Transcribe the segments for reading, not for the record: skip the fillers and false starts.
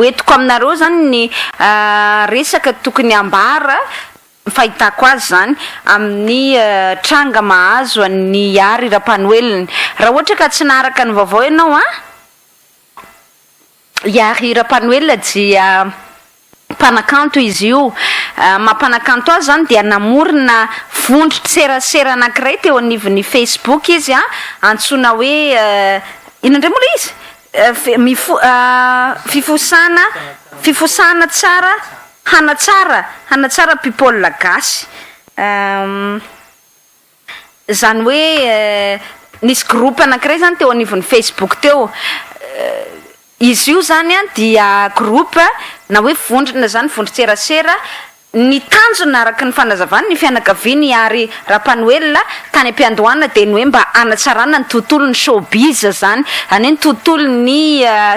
Hoentiko aminareo zany ny resaka tokony ambara, ny fahitako azy zany, amin'ny tranga mahazo an'i Ihary Rapanoelina. Raha ohatra ka tsy naharaka ny vaovao ianao an, Ihary Rapanoelina dia mpanakanto izy io. Maha mpanakanto azy zany dia namorona vondron-tserasera anankiray teo anivon'ny Facebook izy an, antsoina hoe inona indray moa ilay izy? Mifo fifosana fifosana tsara hanatsara hanatsara people gasy. Izany hoe nisy groupe anankiray izany teo anivon'ny Facebook teo. Izy io izany an dia groupe na hoe vondrona izany, vondron-tserasera. Ny tanjona araka ny fanazavany ny fianakaviany Harry Rapanoelina tany am-piandohana dia ny hoe mba hanatsarana ny tontolon'ny showbiz izany, izany hoe ny tontolon'ny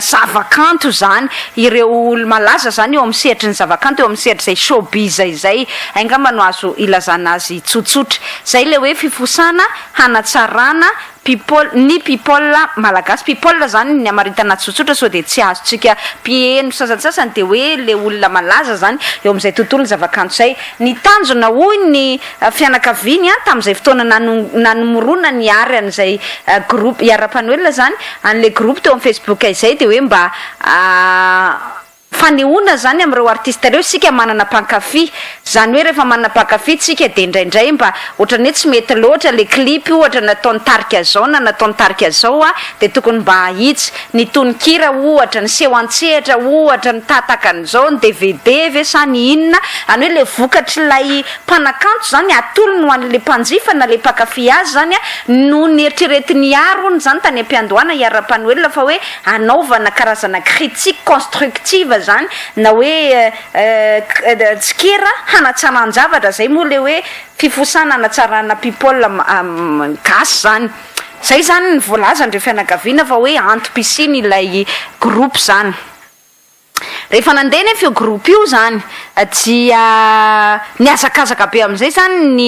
zavakanto izany, ireo olo-malaza izany eo amin'ny sehatry ny zavakanto, eo amin'ny sehatr'izay showbiz izay angamba no azo ilazana azy tsotsotra. Izay ilay hoe fifosana hanatsarana people, ny people malagasy, people zany ny hamaritana tsotsotra sao dia tsy azontsika mpiheno sasantsasany dia hoe le olona malaza zany eo amin'izay tontolon'ny zavakanto izay. Ny tanjona hoy ny fianakaviany an tamin'izay fotoana nanomorona ny Ary an'izay groupe Iara-Panoela zany an'le groupe teo amin'ny facebook izay dia hoe mba Fanehoana izany amin'ireo artiste ireo isika manana mpankafy, izany hoe rehefa manana mpankafy tsika dia indraindray mba ohatran'ny hoe tsy mety loatra le clip ohatra nataon'ny tarika zao na nataon'ny tarika zao a dia tokony mba ahitsy, ny tononkira ohatra, ny seho an-tsehatra ohatra, ny tahataka an'izao, ny dvd ve sa ny inona, izany hoe le vokatr'ilay mpanakanto izany atolony ho an'le mpanjifa na le mpankafy azy izany a no neritreretin'i Ihary hono izany tany am-piandohana, Ihary Rampanoelina fa hoe Anaovana karazana critique constructive zany na hoe tsikera hanatsaran-javatra, zay moa le hoe fifosana hanatsarana people gasy zany. Zay zany ny voalazan'ireo fianakaviana fa hoe antom-pisiany ilay groupe zany. Rehefa nandeha nefa io groupe io zany dia nihazakazaka be amin'izay zany ny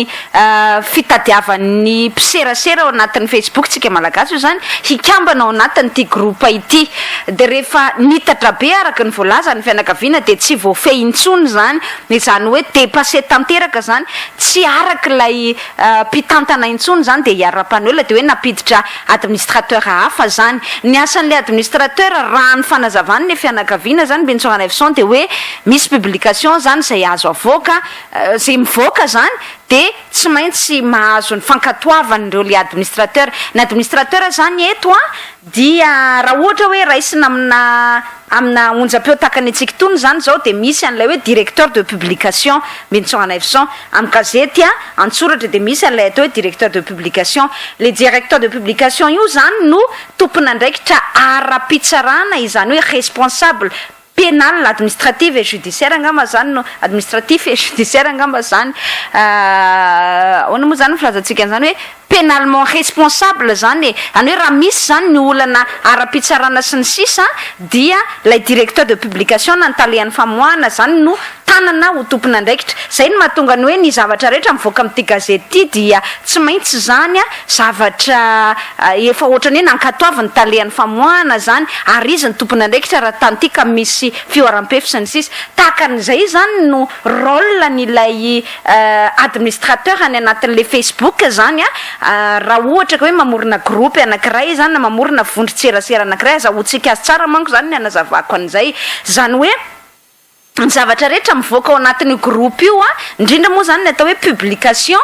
fitadiavan'ny mpiserasera ao anatin'ny Facebook, tsika malagasy io zany, hikambana ao anatin'ity groupe ity. Dia rehefa nitatra be araka ny voalaza ny fianakaviana dia tsy voafehy intsony izany, izany hoe dépassé tanteraka izany, tsy araka ilay mpitantana intsony izany dia i Arapanoela dia hoe nampiditra Administrateur hafa zany. Ny asan'ilay administrateur raha ny fanazavany ny fianakaviana zany Benintsoa Ranaivoson dia hoe misy publication zany izay azo avoaka, izay mivoaka zany dia tsy maintsy mahazo ny fankatoavan'ireo le administrateur. Ny administrateur zany eto an dia raha ohatra hoe raisina amina amina onjam-peo tahaka ny antsika itony zany izao dia misy an'ilay hoe directeur de publication Benintsoa Ranaivoson. Amin'ny gazety an-tsoratra dia misy an'ilay atao hoe directeur de publication. Ilay directeur de publication io izany no tompon'andraikitra ara-pitsarana, izany hoe responsable pénal, administrative et judiciaire angamba izany no, administratif et judiciaire angamba izany, ahoana moa izany ny filazantsika an'izany hoe pénalement responsable izany e, izany hoe raha misy izany ny olana ara-pitsarana sy ny sisa dia ilay directeur de publication na ny talehan'ny famoahana izany no tanana ho tompon'andraikitra. Izay no mahatonga ny hoe ny zavatra rehetra mivoaka amin'ity gazety ity dia tsy maintsy izany zavatra efa ohatran'ny hoe nankatoavin'ny talehan'ny famoahana izany ary izy no tompon'andraikitra raha tany ka misy fihoaram-pefy sy ny sisa. Tahaka an'izay izany no rôle-n'ilay administrateur any anatin'ilay Facebook izany raha ohatra ka hoe mamorona groupe anankiray izany na mamorona vondron-tserasera anankiray, azahoantsika azy tsara manko izany ny hanazavako an'izay, izany hoe ny zavatra rehetra mivoaka ao anatin'io groupe io an, indrindra moa izany ny atao hoe publication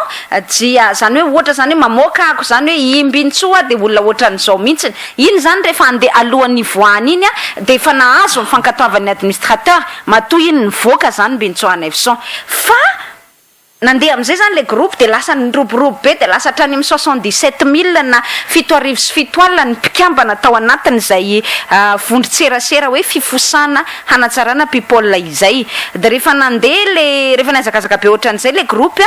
dia izany hoe ohatra izany hoe mamoaka ako izany hoe i Mbintsoa dia olona ohatran'izao mihitsiny, iny izany rehefa handeha alohan'ny hivoahany iny an dia efa nahazo ny fankatoavan'ny administrateur, matoa iny nivoaka izany Mbintsoa Nefson fa Nandeha amin'izay izany ilay groupe dia lasa niroborobo be dia lasa hatrany amin'ny 77 mille na 7700 ny mpikambana tao anatin'izay vondron-tserasera hoe fifosana hanatsarana people izay. Dia rehefa nandeha ilay, rehefa nihazakazaka be ohatran'izay ilay groupe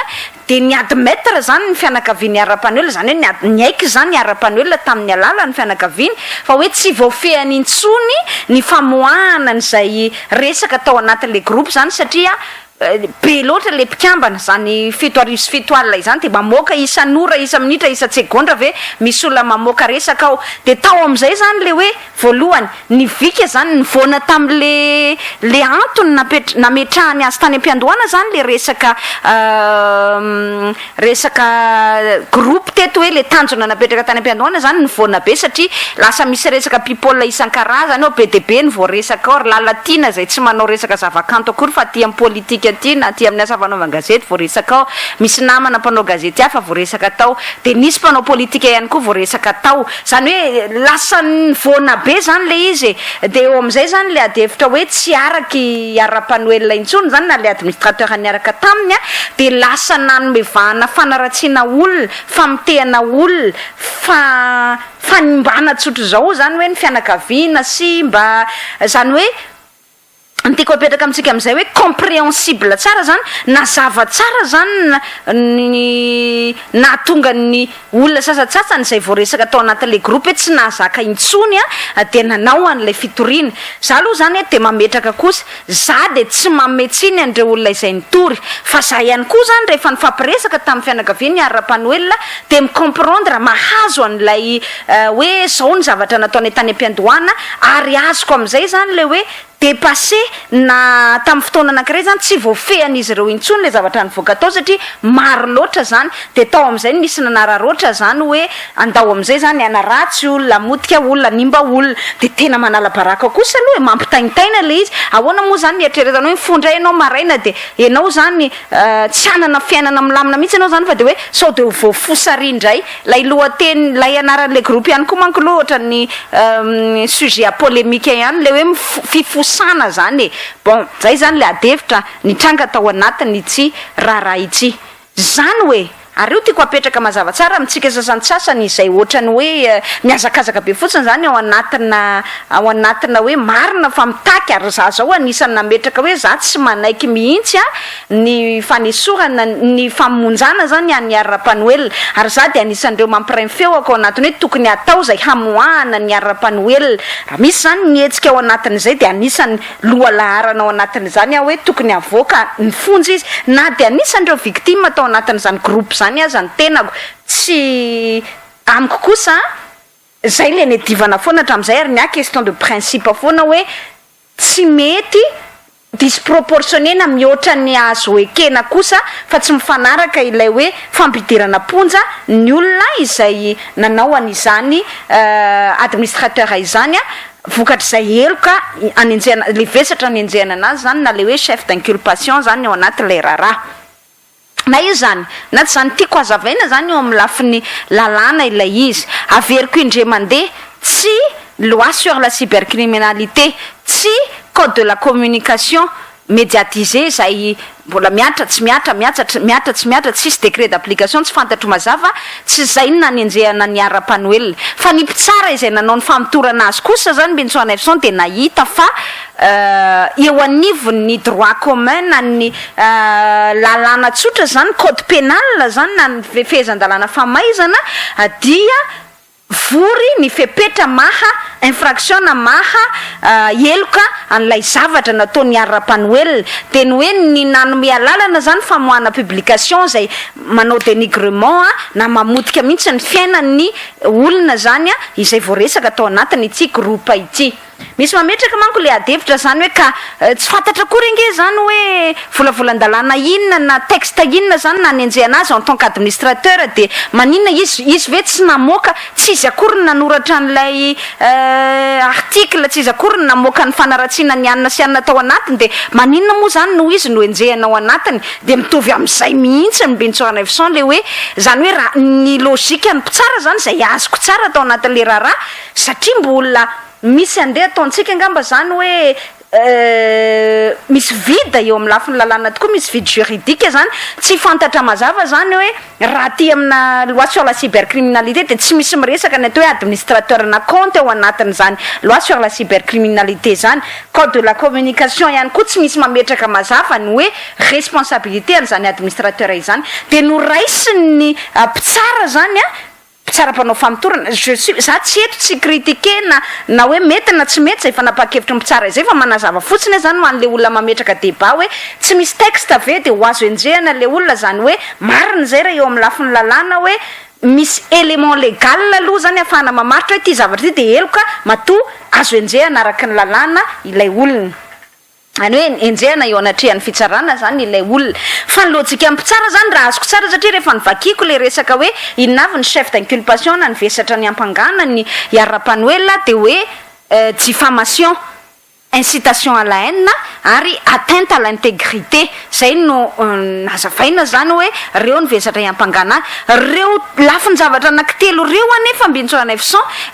dia ni-admettre izany ny fianakavian'i Arapanoela, izany hoe niad- niaiky izany i Arapanoela tamin'ny alalan'ny fianakaviany fa hoe tsy voafehiny intsony ny famoahana an'izay resaka tao anatin'ilay groupe izany satria. Be loatra le mpikambana, zany 77 alina izany de mamoaka isan'ora, isa-minitra, isa-tsegondra ve misy olona mamoaka resaka ao. De tao am'izay zany le hoe voalohany ny vika zany nivoana tam'le le antony napetra- nametrahany azy tany am-piandohana zany, le resaka groupe teto, hoe le tanjona napetraka tany am-piandohana zany nivoana be, satria lasa misy resaka people isan-karazany ao, be de be ny voaresaka ao. Ry Lalatiana zay tsy manao resaka zavakanto akory fa aty amy politika aty na aty amin'ny asa fanaovan-gazety voaresaka ao, misy namana mpanao gazety hafa voaresaka tao, de nisy mpanao politika ihany koa voaresaka tao. Zany hoe lasa nivoana be zany le izy e. De eo am'izay zany le adihevitra hoe tsy araky ara-panoelina intsony zany na le administrateur niaraka taminy a, de lasa nanomevahana fanaratsiana olona, famitehana olona, fa fanimbana tsotro zao zany hoe ny fianakaviana sy mba zany. Hoe ny tiako apetraka amintsika am'izay hoe compréhensible tsara zany, nazava tsara zany ny nahatonga ny olona sasatsasany zay voaresaka atao anatin'le groupe hoe tsy nahazaka intsony a, de nanao an'lay fitoriana. Za aloha zany hoe de mametraka kosa, za de tsy mametsiny an'ireo olona izay nitory, fa za ihany koa zany rehefa nifampiresaka tamin'ny fianakaviany ara-panoelina de mi-comprendre, mahazo an'ilay hoe zao ny zavatra nataonay tany am-piandohana, ary azoko am'izay zany le hoe dépassé na tamin'ny fotoana anankiray zany tsy voafehan'izy ireo intsony le zavatra nivoaka atao, satria maro loatra zany. De tao am'izay nisy nanararaotra zany hoe andao am'izay zany anaratsy olona, amotika olona, nimba olona. De tena manala baraka kosa aloha e, mampitaintaina le izy. Ahoana moa zany nieritreretanao hoe mifondray ianao maraina, de ianao zany tsy hanana fiainana milamina mihitsy ianao zany, fa de hoe sao de ho voafosary indray lay lohateny, lay anaran'le groupe ihany koa manko loha ohatra ny sujet à polémique ihany le hoe fifosana zany e. Bon, zay zany le adihevitra nitranga tao anatiny itsy raharaha itsy zany. Hoe ary io tiako apetraka mazava tsara amintsika sasantsasany izay ohatrany hoe miazakazaka be fotsiny zany ao anatina hoe marina fa mitaky, ary za zao anisan'ny nametraka hoe za tsy manaiky mihitsy a ny fanesorana, ny famonjana zany any ara-panoelina, ary za de anisan'ireo mampiray feo ako ao anatiny hoe tokony atao zay hamoahana ny ara-panoelina. Raha misy zany mihetsika ao anatin'izay, de anisan'ny loha laharana ao anatin'izany aho hoe tokony avoaka ny fonja izy, na de anisan'ireo victime atao anatin'izany groupe zany aza ny tenako. Tsy amiko kosa zay le nedivana foana hatram'izay, ary ny ah question de principe foana hoe tsy mety disproportionné na mihoatra ny azo ekena kosa, fa tsy mifanaraka ilay hoe fampidirana ponja ny olona izay nanao an'izany administrateur izany a, vokatr'izay heloka anenjehana, le vesatra anenjehana anazy zany, na le hoe chef d'inculpation zany ao anatin'ilay raharaha. Na io zany na tsy zany, tiako hazavaina zany eo amin'ny lafiny lalàna ilay izy. Averiko indre mandeha, tsy loi sur la cybercriminalité, tsy code de la communication médiatisée zay mbola miatra tsy miatra, miatra miatra tsy miatra, tsisy décret d'application, tsy fantatro mazava, tsy zay ny nanenjehana ny ara-panoelina. Fa ny mpitsara izay nanao ny famotorana azy kosa zany, Mbinitsoa Nefson, de nahita fa eo anivony droit commun na ny lalàna tsotra zany, code pénal zany na ny fehezan-dalàna famaizana, dia vory ny fepetra maha infraction na maha heloka an'ilay zavatra nataony ara-panoelina. De ny hoe ny nanome alalana zany famoahana publication zay manao dénigrement a na mamotika mihitsy ny fiainany olona zany a izay voaresaka atao anatiny ity groupe ity. Misy mametraka manko le adihevitra zany hoe ka tsy fantatra kory ange zany hoe volavolan-dalàna inona na texte inona zany na anenjehana azy en tant qu'administrateur, de maninona izy ve tsy namoaka? Tsy izy akory ny nanoratra an'ilay article, tsy izy akory ny namoaka ny fanaratsiana ny anina sy anina tao anatiny, de maninona moa zany no izy no enjehana ao anatiny? De mitovy am'izay mihitsy ny Mbinitsoa Nefson, le hoe zany hoe raha ny logique ny mpitsara zany zay azoko tsara atao anatin'le raharaha, satria mbola misy andeha ataontsika angamba zany hoe misy vide eo amin'ny lafiny lalàna tokoa, misy vide juridique zany, tsy fantatra mazava zany hoe raha ty amina loi sur la cybercriminalité de tsy misy miresaka ny atao hoe administrateur na compte ao anatin'zany loi sur la cybercriminalité zany. Code de la communication ihany koa tsy misy mametraka mazava ny hoe responsabilité an'zany administrateur izany. De noraisiny mpitsara zany a. mpitsara mpanao famotorana. Je suis, za tsy eto tsy critiquer na hoe mety na tsy mety zay fanapahan-kevitry ny mpitsara izay, fa manazava fotsiny aho zany ho an'le olona mametraka débat hoe tsy misy texte ve de ho azo enjehana le olona. Zany hoe marina zay raha eo amin'ny lafiny lalàna, hoe misy élément légal aloha zany ahafahana mamaritra hoe ty zavatra ty de heloka, matoa azo enjehana araka ny lalàna ilay olona, any hoe enjehana eo anatrehan'ny fitsarana zany ilay olona. Fa ny lojika mpitsara zany, raha azoko tsara, satria rehefa nivakiko le resaka hoe inona avy ny chef d'inculpation na ny vesatra ny ampangana ny Ihary Rampanoelina, de hoe diffamation, incitation à la haine ary atteinte à l'intégrité. Zay no nazavaina zany hoe reo ny vesatra iampangana reo. Lafiny zavatra anankitelo reo anefa, Mbinintsoa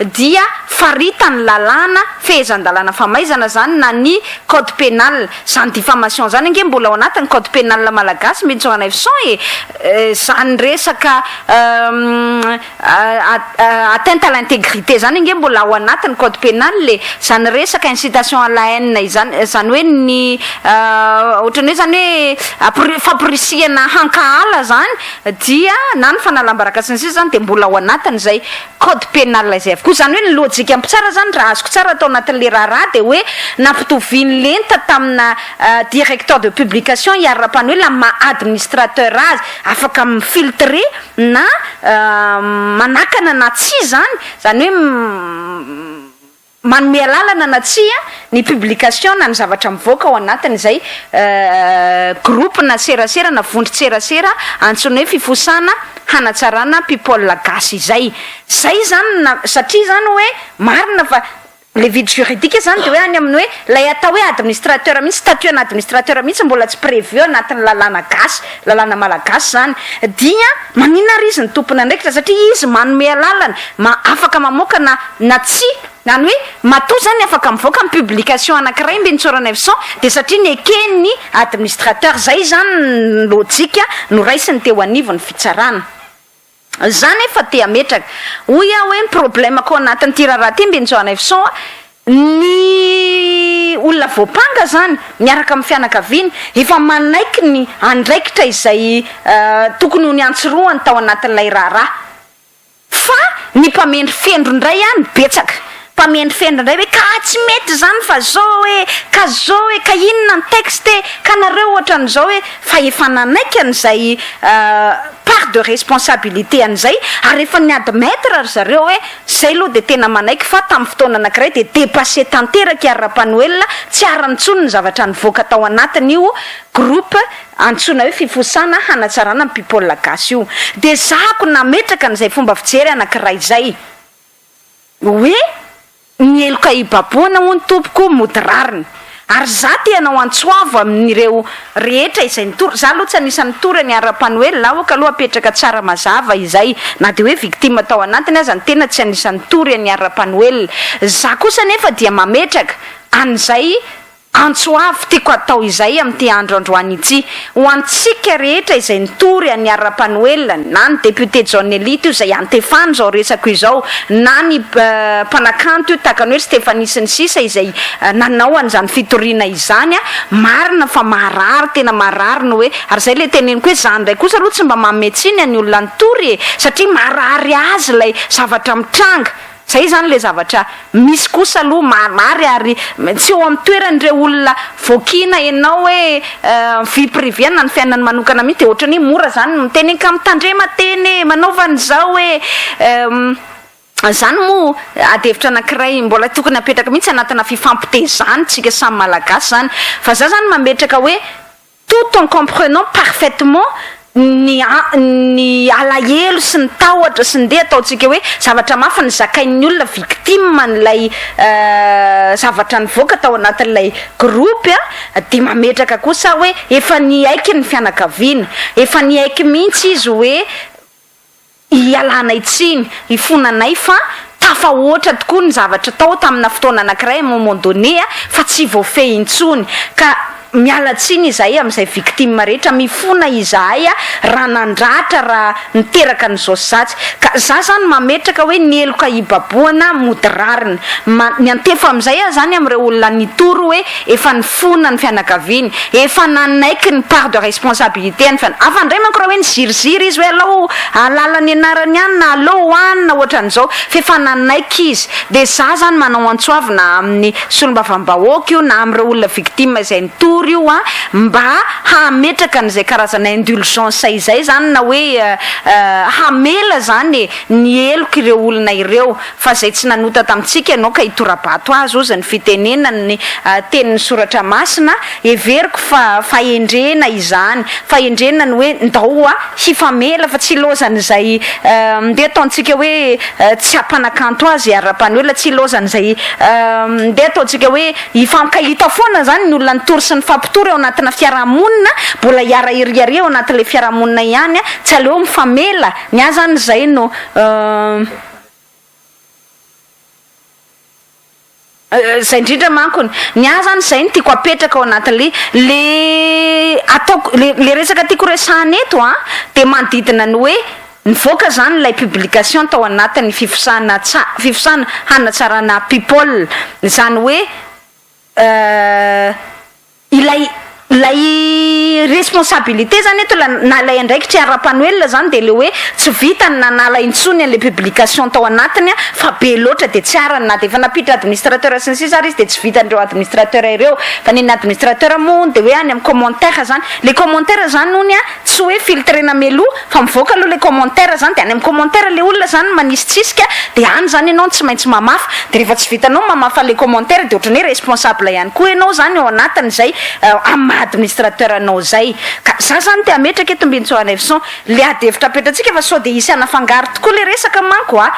dia faritany lalàna, fehezan-dalàna famaizana zany na ny code pénal zany. Diffamation zany ange mbola ao anatin'ny code pénal malagasy, Mbinintsoa e. Zany resaka atteinte à l'intégrité zany ange mbola ao anatin'ny code pénal le zany. Resaka incitation à la haine izany, zany hoe ny ohatrany hoe zany hoe fampirisihana hankahala zany, dia na ny fanalam-baraka sy ny sisa zany, de mbola ao anatiny zay code pénal zay avokoa zany. Hoe ny lojika mpitsara zany, raha azoko tsara atao anatin'le raharaha, de hoe nampitoviany lenta tamina directeur de publication Ihary Rampanoelina, ma administrateur azy, afaka mifiltre na manakana na tsy zany, zany hoe manome alalana na tsia ny publication na ny zavatra mivoaka ao anatiny zay groupe na serasera na vondron-tserasera antsony hoe Fifosana Hanatsarana People Gasy izay. Zay zany na satria zany hoe marina fa le vide juridique zany, de hoe any amin'ny hoe lay atao hoe administrateur mihitsy, statut ana administrateur mihitsy mbola tsy prévu anatin'ny lalàna gasy, lalàna malagasy zany. Dia maninona ary izy ny tompony andraikitra? Satria izy manome alalana ma afaka mamoaka na tsy zany, hoe matoa zany afaka mivoaka ny publication anankiray, Mbinintsoa Ranaivison, de satria ny ekeny administrateur. Zay zany lojika no raisiny teo anivony fitsarana zany. Efa te ametraka hoy aho hoe ny problème ko anatin'ity raharaha ty, Mbinintsoa Ranaivison, ny olona voapanga zany miaraka amin'ny fianakaviany efa manaiky ny andraikitra izay tokony ho ny antsiroany tao anatin'ilay raharaha, fa ny mpamendry fendro indray any betsaka, mpamendry fendro indray hoe ka tsy mety zany, fa zao hoe ka zao hoe ka inona ny texte ka nareo ohatran'izao, hoe fa efa nanaiky an'izay part de responsabilité an'izay, ary efa ny admettre ry zareo hoe zay aloha de tena manaiky fa tamin'ny fotoana anankiray de dépassé tanteraka Ihary Rampanoelina, tsy arantsony ny zavatra nivoaka tao anatiny io groupe antsona hoe Fifosana Hanatsarana ny People Gasy io. De zahako nametraka an'izay fomba fijery anankiray zay hoe ny heloka ibaboana ho ny tompoko mody rariny. Ary za te hanao antsoavo amin'ireo rehetra izay nitory. Za aloha tsy anisan'ny nitory ny Rampanoelina, aoka aloha apetraka tsara mazava izay, na de hoe victime tao anatiny aza ny tena, tsy anisan'ny nitory ny Rampanoelina za kosa. Nefa dia mametraka an'izay antso avy tiako atao izay amin'ity andro androany ity ho antsika rehetra izay nitory any Rampanoelina, na ny député John Elite io izay antefany zao resako izao, na ny mpanakanto io tahaka ny hoe Stéphanie sy ny sisa izay nanao an'izany fitoriana izany. A marina fa marary, tena marary ny hoe, ary zay le teneniko hoe zany ndray kosa aloha tsy mba mametsiny ny olona nitory e, satria marary azy ilay zavatra mitranga zay zany. Le zavatra misy kosa aloha marary, ary tsy eo amin'ny toeran'ireo olona voakina ianao hoe vie privée na ny fiainany manokana mihitsy, de ohatrany hoe mora zany miteny ka mitandrema teny e, manaovan'izao hoe zany moa adihevitra anankiray mbola tokony apetraka mihitsy anatina fifampitezany tsika samy malagasy zany. Fa za zany mametraka hoe tout en comprenant parfaitement ny alahelo sy ny tahotra sy ny de ataontsika hoe zavatra mafy ny zakain'ny olona victime n'lay zavatra nivoaka tao anatin'ilay groupe a, de mametraka kosa hoe efa niaiky ny fianakaviana, efa niaiky mihitsy izy hoe ialanay tsiny, ifonanay fa tafahoatra tokoa ny zavatra tao tamina fotoana anankiray, moment donné a, fa tsy voafehy intsony ka. Miala tsiny izahay amin'izay victime rehetra, mifona izahay raha nandratra, raha niteraka an'izao sy zatsy. Ka za zany mametraka hoe ny heloka hibabohana mody rariny. Ma, miantefa amin'izay aho zany amin'ireo olona nitory hoe efa nifona ny fianakaviany, efa nanaiky ny part de responsabilité an'ny fiana, hafa indray manko raha hoe niziriziry izy hoe alao ahalala ny anarany any na aleo ho any na ohatran'izao, f'efa nanaiky izy. Dia za zany manao antso avo na amin'ny solombavambahoaka io na amin'ireo olona victime izay nitory io an, mba hametraka an'izay karazana indulgence izay zany na hoe hamela zany e ny heloka ireo olona ireo fa izay tsy nanota tamintsika ianao ka hitora-bato azy hozy ny fitenenany ny tenin'ny soratra masina, heveriko fa fahendrena izany, fahendrena ny hoe ndao hoa hifamela fa tsy ilaozan'izay ndeha ataontsika hoe tsy hampanakanto azy ary Rapanoela, tsy ilaozan'izay ndeha ataontsika hoe hifankahita foana zany ny olona nitory sy nifampitory ao anatina fiarahamonina, mbola hiara-hiriaria ao anatin'ilay fiarahamonina ihany, tsy aleo mifamela, ny ahy zany izay no. Zay indrindra manko, ny ahy zany zay no tiako apetraka ao anatin'le le ataoko le le resaka tiako resahana eto an de manodidina ny hoe nivoaka zany ilay publication tao anatin'ny fifosana tsa fifosana hanatsarana people zany hoe Ilay ilay responsabilité zany eto na ilay andraikitry ara-panoelina zany dia le hoe tsy vita ny nanala intsony an'ilay publication tao anatiny fa be loatra dia tsy arany na dia efa nampiditra administrateur sy ny sisa ary izy dia tsy vitan'ireo administrateur ireo fa ny an'ny administrateur moa hono dia hoe any amin'ny commentaire zany le commentaire zany hono tsy hoe filtrena mialoha fa mivoaka aloha le commentaire zany de any am commentaire le olona zany manisitsisika de any zany ianao no tsy maintsy mamafa de rehefa tsy vitanao ny mamafa le commentaire de ohatran'ny hoe responsable ihany koa ianao zany ao anatin'izay am maha administrateur anao zay ka za zany te hametraka eto Mbinintsoa Ranaivoson le ady hevitra apetratsika fa sao de hisy hanafangaro tokoa le resaka manko a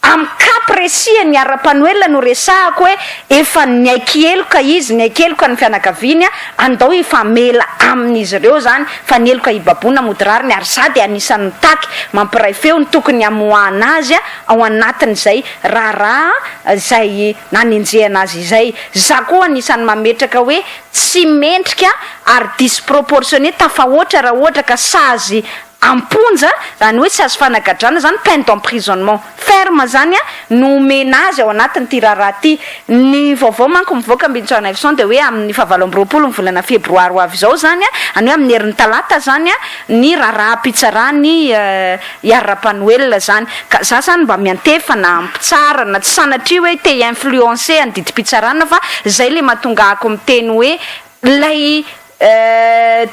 Amin'ny cas précis an'i Ara-panoela no resahako hoe efa niaiky heloka izy, niaiky heloka ny fianakaviany, andao hifamela amin'izy ireo izany fa ny heloka hibaboana mody rariny ary za dia anisan'ny mitaky mampiray feo ny tokony hamoahana azy ao anatin'izay raharaha izay nanenjehana azy izay. Za koa anisan'ny mametraka hoe tsy mendrika ary disproportionné tafahoatra raha ohatra ka sazy am-ponja, izany hoe tsy azo fanagadrana izany, peine d'emprisonnement ferme izany no omena azy ao anatin'ity raharaha ity. Ny vaovao manko mivoaka Mbinintsoa Ranaivoson dia hoe amin'ny fahavalo amby 20 ny volana febroary ho avy izao izany, any hoe amin'ny herin'ny talata izany ny raharaham-pitsaran'i Ihary Rapanoelina izany. Ka za izany mba miantefa na amin'ny mpitsara na tsy sanatria hoe te hi-influencer ny didim-pitsarana fa izay ilay mahatonga ahako miteny hoe ilay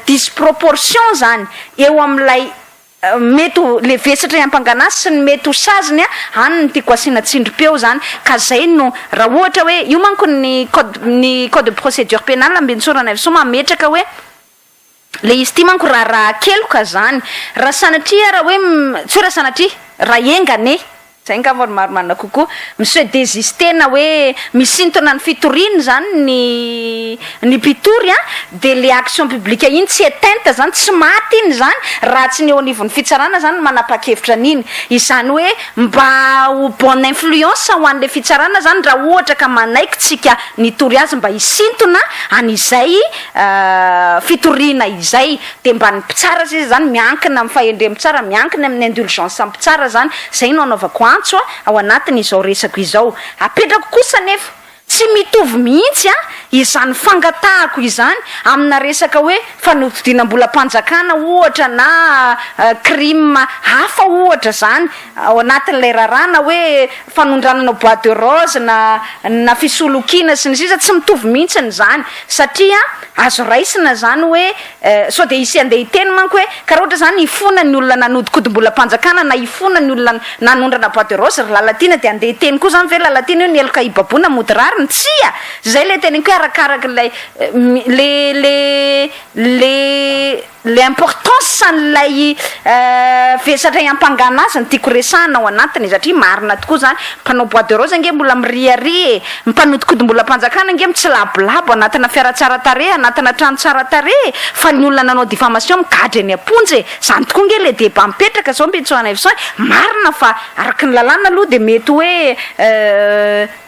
Disproportion zany eo amin'ilay mety ho le vesatra hiampangana azy sy ny mety ho saziny any no tiako asiana tsindrim-peo zany ka zay no raha ohatra hoe io manko ny code ny code de procédure pénale Ambinintsoa Ranaivosoa mametraka hoe le izy ity manko raharahan-keloka zany raha sanatria raha hoe tsy hoe raha sanatria raha enga anie Zay angamba no marimarina kokoa. Mi-se desister na hoe misintona ny fitoriany zany ny ny mpitory an, de le action publique iny tsy éteinte zany, tsy maty iny zany raha tsy ny eo anivon'ny fitsarana zany no manapa-kevitra an'iny. Izany hoe mba ho bonne influence ho an'le fitsarana zany raha ohatra ka manaiky tsika nitory azy mba hisintona an'izay fitoriana izay. Dia mba ny mpitsara sisa zany miankina amin'ny fahendrem-pitsara, miankina amin'ny indulgence mpitsara zany, zay no anaovako antso ao anatin izao resako izao. Apetrako kosa anefa, tsy mitovy mihitsy a izany fangatahako izany amina resaka hoe fanodidinam-bolam-panjakana ohatra na crime hafa ohatra zany ao anatin'ilay raharaha na hoe fanondranana bois de rose na na fisolokiana sy ny sisa, tsy mitovy mihitsiny izany satria azo raisina izany hoe sao dia hisy andeha hiteny manko hoe ka raha ohatra izany hifona ny olona nanodinkodim-bolam-panjakana na hifona ny olona nanondrana bois de rose ry Lalatiana dia andeha hiteny koa izany ve Lalatiana hoe ny heloka hibaboana mody rariny? Tsia! Izay ilay teneniko hoe arakarak'ilay le le le. L'importance an'ilay vesatra iampangana azy no tiako resahana ao anatiny satria marina tokoa zany, mpanao bois de rose ange mbola miriaria e, ny mpanodikodim-bolam-panjakana ange mitsilabolabo anatina fiara tsara tarehy, anatina trano tsara tarehy e, fa ny olona nanao diffamation migadra eny am-ponja e, zany tokoa ange le débat mipetraka zao Mbetsoanaivoson e, marina fa araka ny lalàna aloha de mety hoe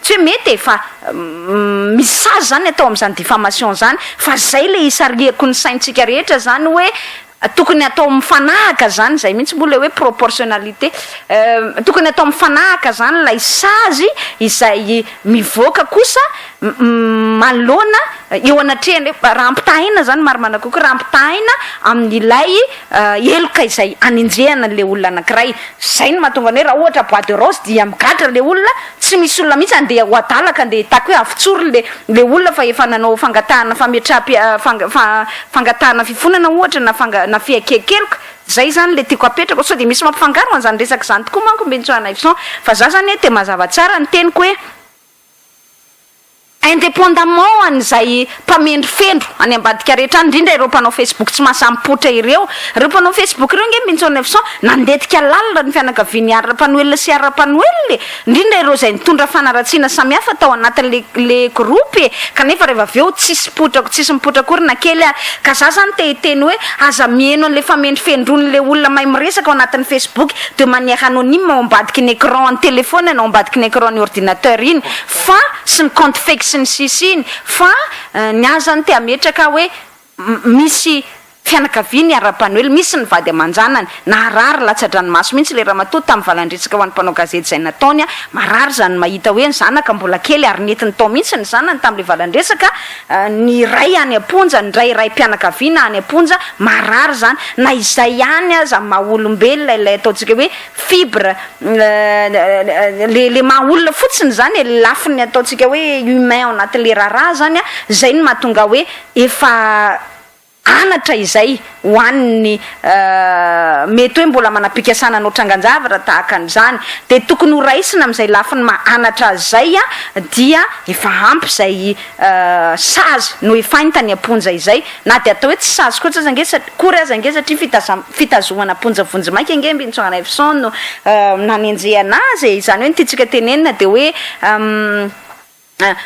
Tsy hoe mety e, fa misy sazy zany atao amin'izany diffamation zany, fa zay le isarihako ny saintsika rehetra zany hoe tokony atao mifanahaka zany, zay mihitsy moa le hoe proportionnalité, tokony atao mifanahaka zany ilay sazy izay mivoaka kosa manoloana eo anatrehany, raha ampitahaina zany marimarina kokoa, raha ampitahaina amin'ilay heloka izay anenjehana an'ilay olona anankiray, zay no mahatonga ny hoe raha ohatra bois de rose dia migadra le olona, Tsy misy olona mihitsy andeha ho adala ka andeha hitaky hoe avotsory le le olona fa efa nanao fangatahana fametraham-pi fangatahana fifonana ohatra na fanga na fiaiken-keloka. Zay zany le tiako apetraka sao dia misy mampifangaro an'izany resaka izany tokoa manko Mbinintsoanaivoson fa za zany dia mazava tsara ny teniko hoe Indépendamment an'izay mpamendrofendro any ambadika rehetra any, indrindra ireo mpanao Facebook tsy mahasahy mipoitra ireo. Ireo mpanao Facebook ireo ange Mbinintsoa 900 nandetika lalina ny fianakavian'i Ary Rapanoelina sy Ary Rapanoelina e! Indrindra ireo izay nitondra fanaratsiana samihafa tao anatin'le le groupe e! Kanefa rehefa avy eo tsisy poitra tsisy mipoitra akory na kely ary. Ka za zany te hiteny hoe aza miheno an'le famendrofendroan'le olona mahay miresaka ao anatin'ny Facebook de manière anonyme ao ambadiky ny écran an'ny téléphone na ao ambadiky ny écran ny ordinateur iny. Fa sy ny compte fake sy ny sisa iny fa ny ahy zany te hametraka hoe misy fianakaviany ary Rapanoely misy ny vady aman-janany naharary latsa-dranomaso mihitsy le ramatoa tamin'ny valandresaka ho an'ny mpanao gazety izay nataony a marary zany mahita hoe ny zanaka mbola kely ary nentiny tao mihitsy ny zanany tamin'le valandresaka ny ray any am-ponja ny ray raim-pianakaviana any am-ponja marary zany na izay ihany aza maha olombelona ilay ataontsika hoe fibre le le maha olona fotsiny zany e, lafiny ataontsika hoe humain ao anatin'le raharaha zany a, zay no mahatonga hoe efa anatra izay ho an'ny mety hoe mbola manam-pikasana hanao trangan-javatra tahaka an'izany, de tokony ho raisina amin'izay lafiny maha anatra azy zay a, dia efa ampy zay sazy noefainy tany am-ponja izay, na dia atao hoe tsy sazy koa aza ange satria akory aza ange satria fitaza- fitazomana am-ponja vonjimaika ange Mbinintsoanaivoson no nanenjehana azy e, izany hoe ny tiantsika tenenina dia hoe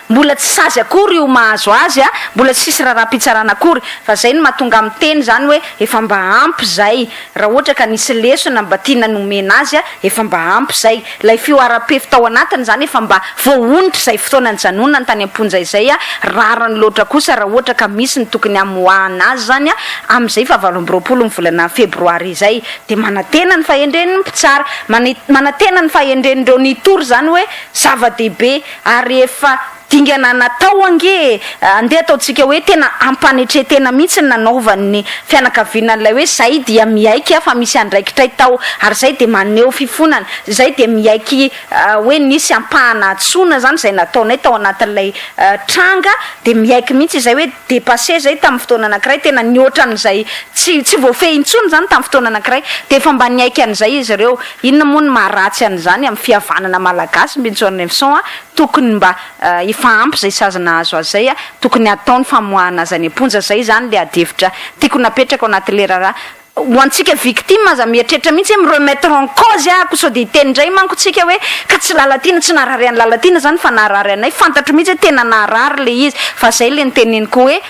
mbola tsy sazy akory io mahazo azy a, mbola tsisy raharaham-pitsarana akory, fa zay no mahatonga miteny izany hoe efa mba ampy izay, raha ohatra ka nisy lesona mba tiana nomena azy a, efa mba ampy izay. Ilay fihoaram-pefy tao anatiny izany efa mba voahonitra izay fotoana nijanonany tany am-ponja izay, rariny loatra kosa raha ohatra ka misy ny tokony hamoahana azy izany amin'izay faha 28 ny volana febroary izay. Dia manantena ny fahendren'ny mpitsara, manantena ny fahendren'ireo nitory izany hoe zava-dehibe ary efa Dingana natao ange e! Andeha ataontsika hoe tena ampanetren-tena mihitsy ny nanaovan'ny fianakaviana an'ilay hoe zay dia miaiky fa misy andraikitray tao ary zay dia maneho fifonana, zay dia miaiky hoe nisy ampahana hadisoana zany izay nataonay tao anatin'ilay tranga dia miaiky mihitsy izay hoe dépassé zay tamin'ny fotoana anankiray, tena nihoatra an'izay tsy tsy voafehy intsony zany tamin'ny fotoana anankiray dia efa mba niaiky an'izay izy ireo. Inona moa no maharatsy an'izany amin'ny fihavanana malagasy Mbintsonremson a? Tokony mba efa ampy zay sazy nahazo azy zay a, tokony hatao ny famoahana azy any am-ponja, zay zany le adihevitra tiako napetraka ao anaty le raharaha, ho antsika victime aza mieritreritra mihitsy hoe mi-remettre en cause ahako sao de hiteny indray manko tsika hoe ka tsy Lalatiana, tsy naharary an'i Lalatiana zany fa naharary anay, fantatro mihitsy hoe tena naharary le izy fa zay le noteneniko hoe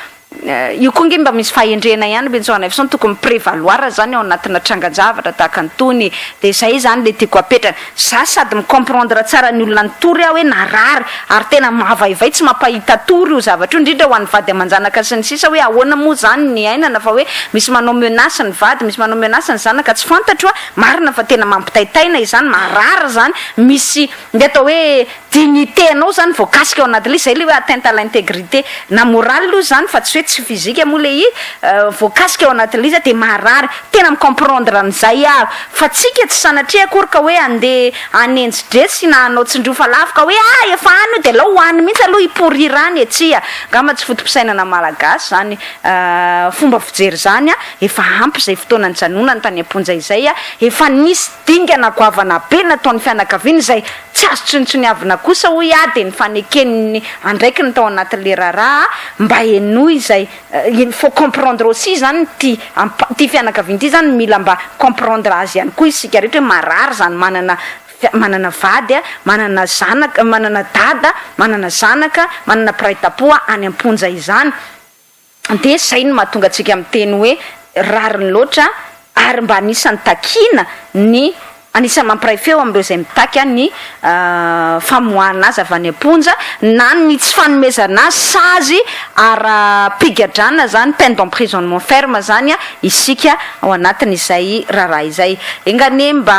Io koa nge mba misy fahendrena ihany Benjaoanaivoson tokony mi-prevaloir zany ao anatina trangan-javatra tahaka an'itony de zay zany le tiako apetraka. Za sady mi-comprendre tsara ny olona nitory aho hoe narary ary tena mahavaivay tsy mampahita tory io zavatra io indrindra ho an'ny vady aman-janaka sy ny sisa hoe ahoana moa zany ny iainana fa hoe misy manao menace ny vady misy manao menace ny zanaka tsy fantatro a marina fa tena mampitaitaina izany marary zany misy ny atao hoe Dignité anao zany voakasika ao anatin'ilay izy, zay le hoe atteinte à l'intégrité na morale io zany fa tsy hoe tsy physique moa le izy, voakasika ao anatin'ilay izy de marary, tena mi-comprendre an'izay aho, fa tsika tsy sanatria akory ka hoe andeha hanenji-dresy na hanao tsindrio fa lavo ka hoe ah efa any io de alao ho any mihitsy aloha hi-pourrir any e, tsia, angamba tsy foto-pisainana malagasy zany fomba fijery zany, efa ampy izay fotoana nijanonany tany am-ponja izay, efa nisy dingana goavana be nataon'ny fianakaviana izay. Tsy azo tsinontsiniavina kosa hoy aho dia ny faneken'ny andraikiny tao anatin'ilay raharaha mba henoy izay il faut comprendre aussi zany ity ity fianakaviana ity zany mila mba comprendre azy ihany koa isika rehetra hoe marary zany manana manana vady a, manana zanaka, manana dada, manana zanaka, manana mpiray tampo any am-ponja izany. Dia zay no mahatonga antsika miteny hoe rariny loatra ary mba anisan'ny takiana ny anisan'ny mampiray feo amin'ireo izay mitaky ny famoahana azy avy any am-ponja na ny tsy fanomezana azy sazy ara-pigadrana izany, peine d'emprisonnement ferme izany isika ao anatin'izay raharaha izay. Enga anie mba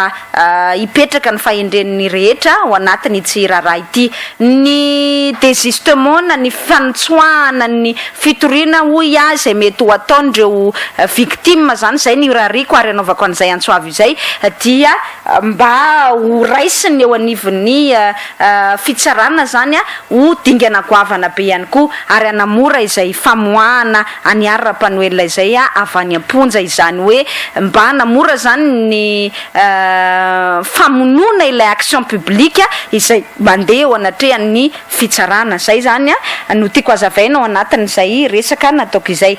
hipetraka ny fahendren'ny rehetra ao anatin'itsy raharaha ity. Ny désistement na ny fanitsoahana ny fitoriana hoy aho izay mety ho ataon'ireo victimes izany, izay no irariako ary anaovako an'izay antso avo izay dia mba ho raisiny eo anivon'ny fitsarana izany ho dingana goavana be ihany koa ary hanamora izay famoahana an'i Harry Rampanoelina izay avy any am-ponja, izany hoe mba hanamora izany ny famonoana ilay action publique izay mandeha eo anatrehan'ny fitsarana. Izay izany no tiako hazavaina ao anatin'izay resaka nataoko izay.